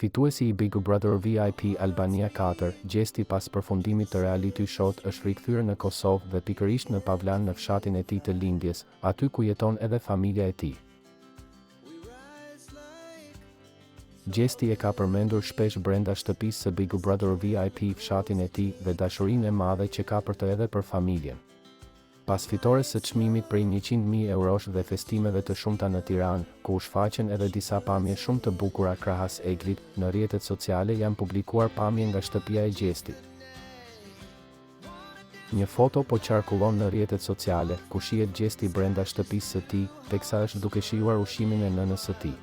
Fituesi i Big Brother VIP Albania 4, Gjesti pas përfundimit të reality show-t është rikthyer në Kosovë dhe pikërisht në Pavlan në fshatin e tij të lindjes, aty ku jeton edhe familja e tij. Gjesti e ka përmendur shpesh brenda shtëpisë së Big Brother VIP fshatin e tij dhe dashurinë e madhe që ka për të edhe për familjen. Pas fitores së çmimit prej 100.000 eurosh dhe festimeve të shumta në Tiranë, ku u shfaqën edhe disa pamje shumë të bukura krahas Eglit, në rrjetet sociale janë publikuar pamje nga shtëpia e Gjestit. Një foto po qarkullon në rrjetet sociale, ku shihet Gjesti brenda shtëpisë së tij, teksa është duke shijuar ushqimin e nënës së tij.